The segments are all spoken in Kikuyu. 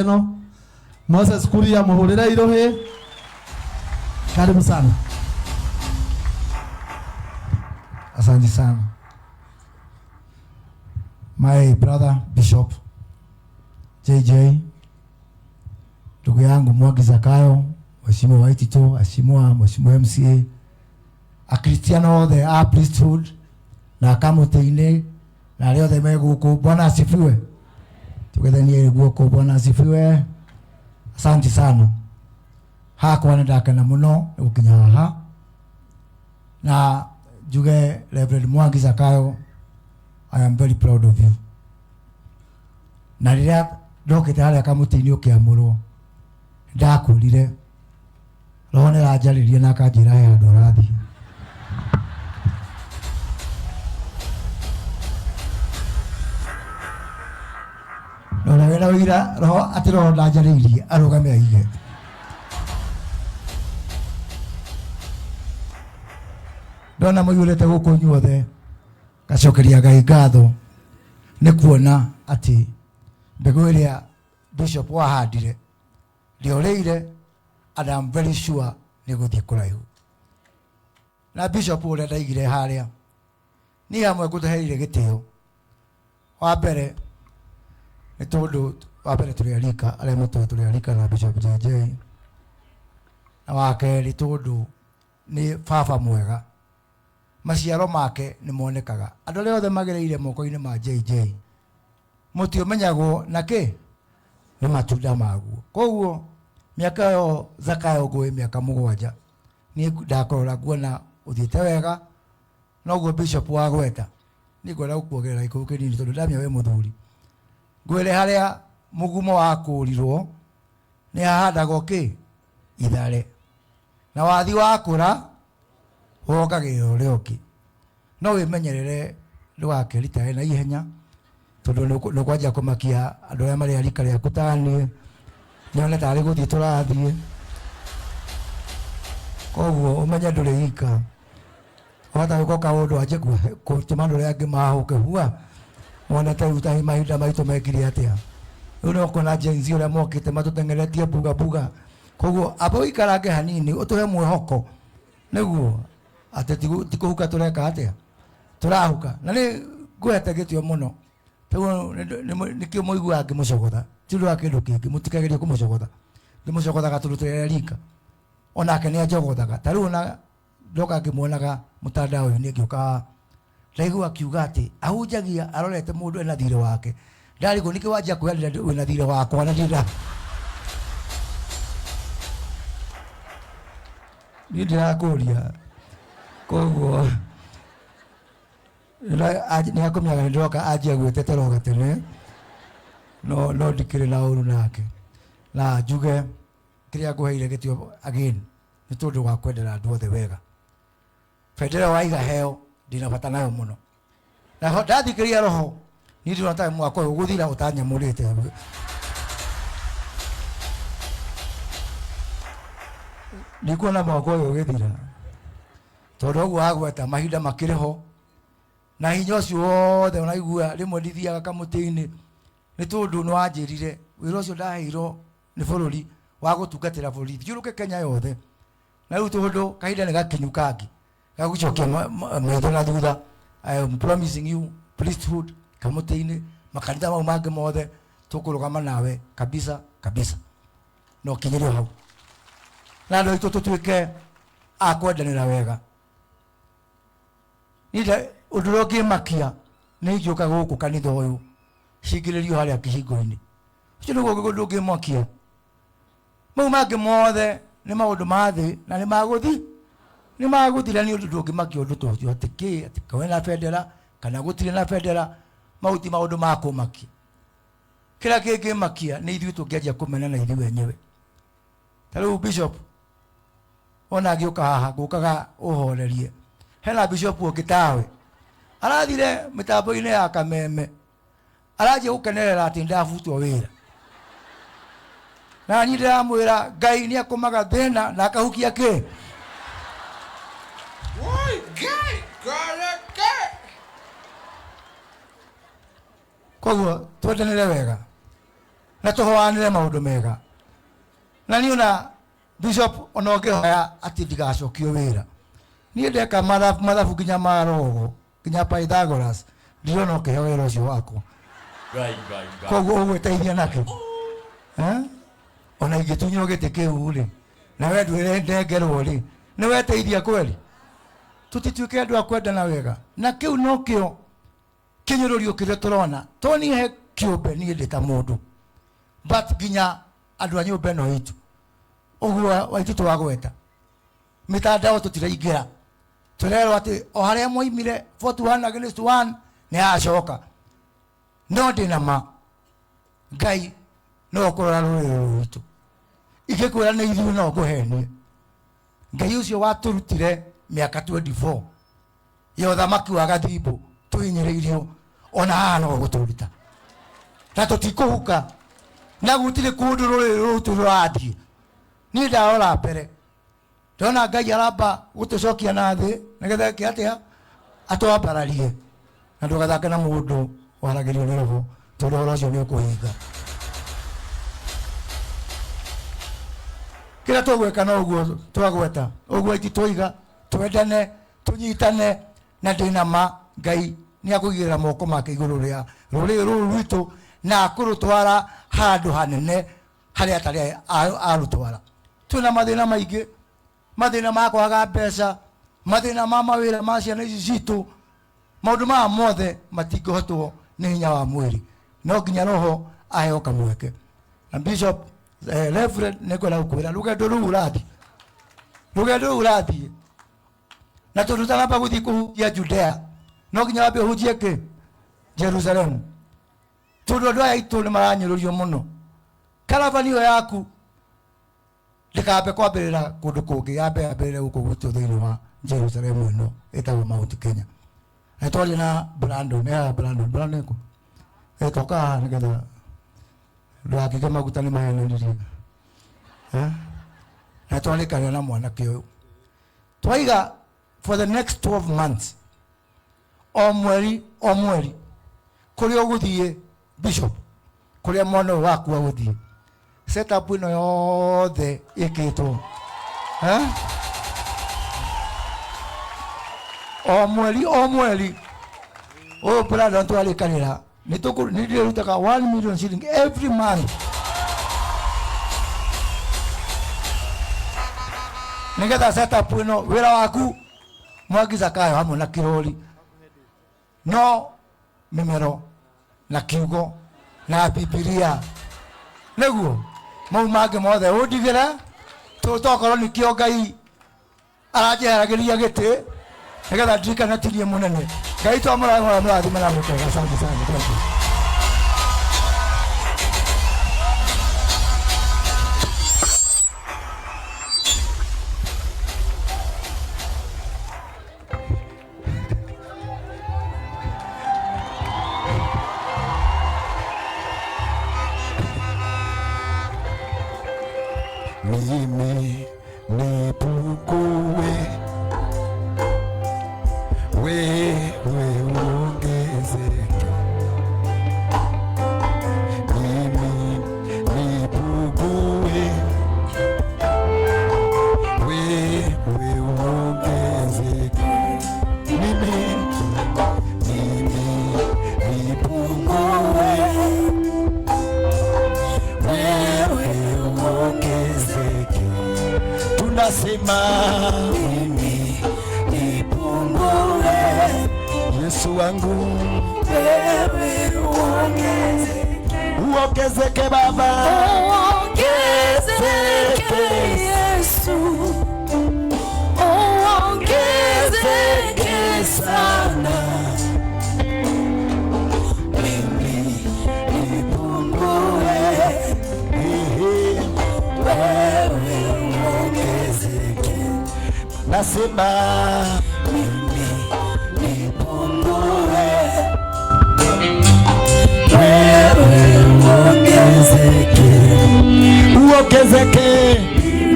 Ĩno Moses Kuria, muhurire iruhi. Karibu sana. Asante sana. My brother Bishop JJ, ndugu yangu Mwangi Zakayo, Mheshimiwa Waitito, Mheshimiwa Mheshimiwa MCA, Akristiano othe a priesthood na kamũtĩ-inĩ na arĩa othe me gũkũ, Bwana asifiwe. Tugethanie guoko, Bwana asifiwe. Asante sana. Hakwa nĩ ndakena mũno nĩ gũkinya haha na njuge Reverend Mwangi Zakayo, I am very proud of you. Na rĩrĩa ndokĩte harĩa kamũtĩ-inĩ ũkĩamũrwo, ndakwĩrire roho nĩ aranjarĩria na akanjĩra he handũ ũrathiĩ. Na ũrĩa wĩna ũira roho atĩ roho ndanjarĩirie arũgame aige. Ndona mũiyũrĩte gũkũ inyuothe, ngacokeria Ngai ngatho nĩ kuona atĩ mbegũ ĩrĩa Bishop wahandire ndĩorĩire, and I'm very sure nĩ gũthiĩ kũraihu. Na Bishop ũrĩa ndaigire harĩa, niĩ hamwe ngũtũheire gĩtĩo. Wa mbere nĩ tondũ wa mbere tũrĩ arika, arĩa matũĩ tũrĩ arika na Bishop JJ. Na wa kerĩ tondũ nĩ baba mwega, maciaro make nĩ monekaga. Andũ arĩa othe magereire moko-inĩ ma JJ, mũtĩ ũmenyagwo na kĩ? Nĩ matunda maguo. Koguo mĩaka ĩyo Zakayo ngũĩ mĩaka 7, niĩ ndakũrora nguona ũthiĩte wega, noguo Bishop wagweta. Niĩ ngwenda gũkuongerera gĩkũyũ kĩnini tondũ ndamenya wĩ mũthuri. Ngwĩre harĩa mũgumo wakũrirwo nĩ hahandagwo kĩ? Ithare. Na wathi wakũra wongagĩrĩra ũrĩa ũngĩ. No wĩmenyerere ndũgakĩritae na ihenya tondũ nĩ ũkwanjia kũmakia andũ arĩa marĩ a rika rĩaku ta niĩ, nyone tarĩ gũthiĩ tũrathiĩ. Koguo ũmenye ndũrĩ ika. Wahota gwĩka kaũndũ wanjie gũtũma andũ arĩa angĩ mahũke hua, wone ta rĩu ta mahinda maitũ mekire atĩa. Rĩu no ũkona Gen Z ũrĩa mokĩte matũteng'eretie mbuga mbuga. Koguo amba ũikarange hanini ũtũhe mwĩhoko nĩguo atĩ ti kũhuka tũreka atĩa, tũrahuka. Na nĩ ngũhete gĩtĩo mũno. Koguo nĩkĩo mũiguaga ngĩmũcogotha, ti ũndũ wa kĩndũ kĩngĩ, mũtikagerie kũmũcogotha. Ndĩmũcogothaga tondũ tũrĩ rika. Onake nĩ anjogothaga. Ta rĩu ona ndoka ngĩmuonaga mũtandao-inĩ ngĩũka haha, ndaigua akiuga atĩ ahunjagia arorete mũndũ ena thirĩ wake. Ndarigwo nĩkĩ wanjia kwĩyarĩria wĩna thirĩ wakwa na ndirĩ niĩ ndirakũria. Koguo nĩ akũmenyaga nĩ ndĩroka anjia gwĩtetera o gatene, no ndikĩrĩ na ũru nake. Na njuge kĩrĩa ngũheire gĩtĩo again nĩ tondũ wa kwendera andũ othe wega. Bendera waiga heo ndĩna bata nayo mũno. Na ho ndathikĩrĩria roho niĩ ndĩrona ta mwaka ũyũ ũgũthira ũtanyamũrĩte. Ndikuona mwaka ũyũ ũgĩthira tondũ ũguo wagweta mahinda makĩrĩ ho na hinya ũcio wothe ũraigua rĩmwe ndithiaga kamũtĩ-inĩ nĩ tondũ nĩ wanjĩrire wĩra ũcio ndaheirwo nĩ bũrũri wa gũtungatĩra bũrũri thiũrũke Kenya yothe. Na rĩu tondũ kahinda nĩ gakinyu kangĩ ga gũcokia maitho na thutha, I am promising you priesthood kamũtĩ-inĩ, makanitha mau mangĩ mothe tũkũrũgama nawe kabisa kabisa, na ũkinyĩre hau. Na andũ aitũ tũtuĩke a kwendanĩra wega. Niĩ ũndũ ũrĩa ũngĩmakia nĩ ingĩũka gũkũ kanitha ũyũ cingĩrĩrio harĩa kĩhingo-inĩ, ũcio nĩguo ũndũ ũngĩmakia. Mau mangĩ mothe nĩ maũndũ ma thĩ na nĩ magũthi, nĩ magũthira. Nĩ ũndũ ndũngĩmakia ũndũ ta ũcio atĩ kĩ, atĩ kwĩ na bendera kana gũtirĩ na bendera, mau ti maũndũ ma kũmakia. Kĩrĩa kĩngĩmakia nĩ ithuĩ tũngĩanjia kũmenana ithuĩ wenyewe. Ta rĩu Bishop ona angĩũka haha ngũkaga ũhorerie, hena Bishop ũngĩ tawe arathire mĩtambo-inĩ ya kameme aranjia gũkenerera atĩ ndabutwo wĩra, na niĩ ndĩramwĩra Ngai nĩ akũmaga thĩna na akahukia kĩ. Koguo twendanĩre wega. Na tũhoanĩre maũndũ mega. Na niĩ ona bishop ona ũngĩhoya atĩ ndigacokio wĩra, niĩ ndeka mathabu nginya ma rogo nginya Pythagoras, ndirona ũkĩheo wĩra ũcio wakwa. Ngai Ngai Ngai. Koguo ũgwĩteithia nakĩ? Eh? Ona ingĩtunywo gĩtĩ kĩu rĩ, na we ndwĩre ndengerwo rĩ, nĩ weteithia kweli? Tũtituĩke andũ a kwendana wega. Na kĩu nokĩo kĩnyũrũrio kĩrĩa tũrona. To niĩ he kĩũmbe niĩ ndĩ ta mũndũ, but nginya andũ a nyũmba ĩno itũ ũguo waitũ twagweta mitandao tũtiraingĩra, tũrerwo atĩ o harĩa mwaimire 41 against 1 nĩ yacoka. No ndĩ na ma Ngai no ũkũrora rũrĩrĩ rũrũ rwitũ. Ingĩkwĩra nĩ ithuĩ no ngũhenie. Ngai ũcio watũrutire mĩaka 24 ya ũthamaki wa gathimbu tũhinyĩrĩirio, ona haha no gũtũruta na tũtikũhuka, na gũtirĩ kũndũ rũrĩrĩ rũrũ rũrathiĩ. Niĩ ndarora mbere ndona Ngai aramba gũtũcokia na thĩ nĩgetha eke atĩa, atwambararie. Na ndũgathake na mũndũ waragĩrio nĩ roho, tondũ ũhoro ũcio nĩ ũkũhinga. Kĩrĩa tũgwĩka no ũguo twagweta ũguo iti twoiga, twendane, tũnyitane, na ndĩna ma Ngai nĩ akũigĩrĩra moko make igũrũ rĩa rũrĩrĩ rũrũ rwitũ na akũrũtwara handũ hanene harĩa atarĩ arũtwara. Twĩna mathĩna maingĩ, mathĩna ma kwaga mbeca, mathĩna ma mawĩra ma ciana ici citũ. Maũndũ maya mothe matingĩhotwo nĩ hinya wa mwĩrĩ, no nginya roho aheo kamweke. Na bishop, reverend, nĩ ngwenda gũkwĩra rũgendo rũu ũrathiĩ, rũgendo rũu ũrathiĩ na tondũ ũtanamba gũthiĩ kũhunjia Judea no nginya wambe ũhunjie kĩ Jerusalemu, tondũ andũ aya aitũ nĩ maranyũrũrio mũno. Karavani ĩyo yaku ndĩkambe kwambĩrĩra kũndũ kũngĩ, yambe yambĩrĩre gũkũ gwitũ thĩinĩ wa Jerusalemu ĩno ĩtagwo Mount Kenya. Na twaria na Brandon, ya Brandon, Brandon ĩkũ? Toka haha nĩgetha ndũgakĩge maguta nĩ mahenanirie. Eh? Na twarĩkanĩra na mwanake ũyũ, twaiga for the next 12 months, o mweri o mweri, kũrĩa ũgũthiĩ bishop, kũrĩa mwana ũyũ waku agũthiĩ, setup ĩno yothe ĩkĩtwo. Eh? O mweri o mweri ũyũ Brandon twarĩkanĩra nĩ ndĩrutaga 1 million shilling every month nĩgetha setup ĩno wĩra waku Mwangi Zakayo hamwe na kĩrori no mĩmero na kiugo na Bibilia, nĩguo mau mangĩ mothe ũndigĩre tokorwo nĩkĩo Ngai aranjeheragĩria gĩtĩ nĩgetha ndirikane ti niĩ mũnene. Ngai twamũrathima, mũrathime na mũkega. Asante sana, thank you. Mimi nipungue, wewe uongezeke. Mimi nipungue, wewe uongezeke. Mimi nipungue, wewe uongezeke. Tunasema mimi nipungue, Yesu wangu, wewe uongezeke, uongezeke Baba, uongezeke Yesu, uongezeke sana. Mimi nipungue, wewe uongezeke. Nasema mimi nipungue, wewe uongezeke, uongezeke.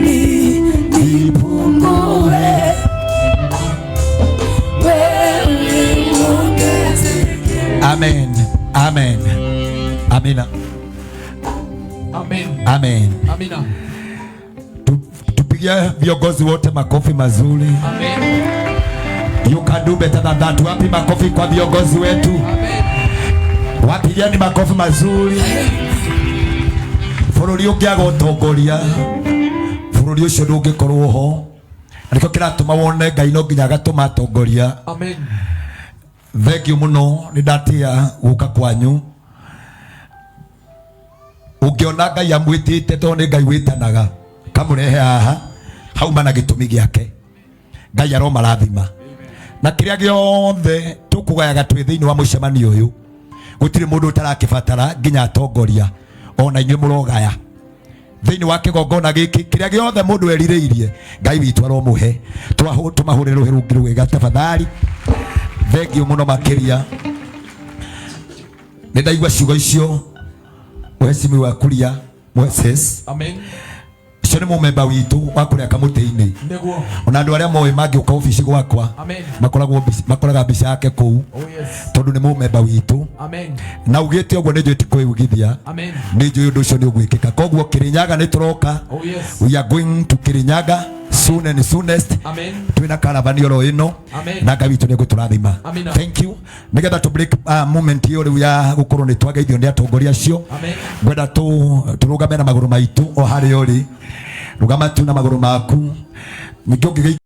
Mimi nipungue, wewe uongezeke. Amen, amen, amina. Amen. Amen. Amina. Tupigie viongozi wote makofi mazuri. Amen. You can do better than that. Wapi makofi kwa viongozi wetu? Amen. Wapigieni makofi mazuri. Bũrũri ũngĩaga ũtongoria, bũrũri ũcio ndũngĩkorwo ho. Na nĩkĩo kĩratũma wone Ngai no nginya agatũma atongoria. Amen. Thank you mũno, nĩ ndatia gũka kwanyu. Ũngĩona Ngai amwĩtĩte, tondũ nĩ Ngai wĩtanaga, kamũrehe haha, hauma na gĩtũmi gĩake. Ngai aromarathima na kĩrĩa gĩothe tũkũgayaga twĩ thĩinĩ wa mũcemanio ũyũ, gũtirĩ mũndũ ũtarakĩbatara, nginya atongoria ona inyuĩ mũrogaya thĩinĩ wa kĩgongona gĩkĩ. Kĩrĩa gĩothe mũndũ erirĩirie, Ngai witũ aromũhe. Tũmahũrĩre rũhĩ rũngĩ rwega tafadhali. Thank you mũno makĩria. Nĩ ndaigua ciugo icio, mheshimiwa Kuria Moses. Amen. Ũcio nĩ mũmemba witũ wa kũrĩa kamũtĩ-inĩ. Nĩguo. Ona andũ arĩa moĩ mangĩũka obici gwakwa, Amen. makoragwo makoraga mbica yake kũu, Oh yes. tondũ nĩ mũmemba witũ. Amen. Na ugĩte ũguo, nĩ njũĩ ti kwĩugithia. Amen. Nĩ njũĩ ũndũ ũcio nĩ ũgwĩkĩka, koguo Kĩrĩnyaga nĩ tũroka. Oh yes. We are going to Kirinyaga soon and soonest. Amen. Twina karavani oro ĩno. Amen. Na Ngai witũ nĩ egũtũrathima. Amina. Thank you. Nĩgetha tũ break moment ĩyo rĩu ya gũkorwo nĩ twageithio nĩ atongoria acio, Amen. ngwenda tũrũgame na magũrũ maitũ o harĩa ũrĩ. Rũgama tu na magũrũ maku, ningĩ ũngĩgĩ